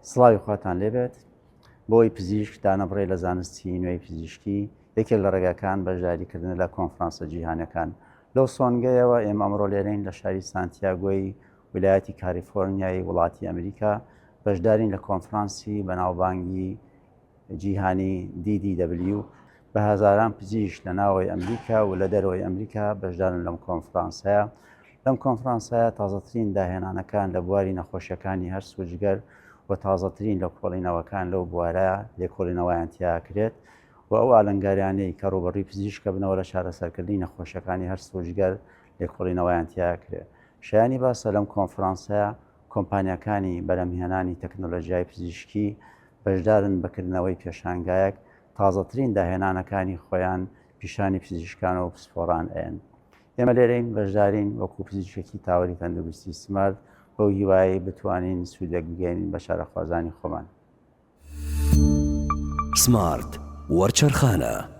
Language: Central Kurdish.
سڵاوی خواتان لێبێت. بۆی پزیشک دانەبڕێ لە زانستی نوێی پزیشکی، یەکێک لە ڕێگاکان بەشداریکردنە لە کۆنفرانسە جیهانیەکان. لەو سۆنگەیەوە ئێمە ئەمڕۆ لێرەین لە شاری سانتیاگۆی ویلایەتی کالیفۆرنیای وڵاتی ئەمریکا، بەشدارین لە کۆنفرانسی بەناوبانگی جیهانی DDW. بە هەزاران پزیشک لە ناوەوەی ئەمریکا و لە دەرەوەی ئەمریکا بەشدارن لەم کۆنفرانسەیە. لەم کۆنفرانسەیە تازەترین داهێنانەکان لە بواری نەخۆشیەکانی هەرس و جگەر و تازەترین لێکۆڵینەوەکان لەو بوارە لێکۆڵینەوەیان تیاکرێت و ئەو ئالنگاریانەی کە ڕووبەڕووی پزیشکە بنەوە لە چارەسەرکردنی نەخۆشیەکانی هەرس و جگەر لێکۆڵینەوەیان تیاکرێت. شایانی باسە لەم کۆنفرانسەیە کۆمپانیاکانی بەرهەمهێنانی تەکنۆلۆژیای پزیشکی بەشدارن بە کردنەوەی پێشانگایەک تازەترین داهێنانەکانی خۆیان پیشانی پزیشکان و پسپۆڕان ئەیەن. ئێمە لێرەین بەشدارین وەکو پزیشکێکی تاوەری تەندروستی سمارت بەو هیوایەی بتوانین سوودێک بگەیەنین بە چارەخوازانی خۆمان. سمارت وەرچەرخانە.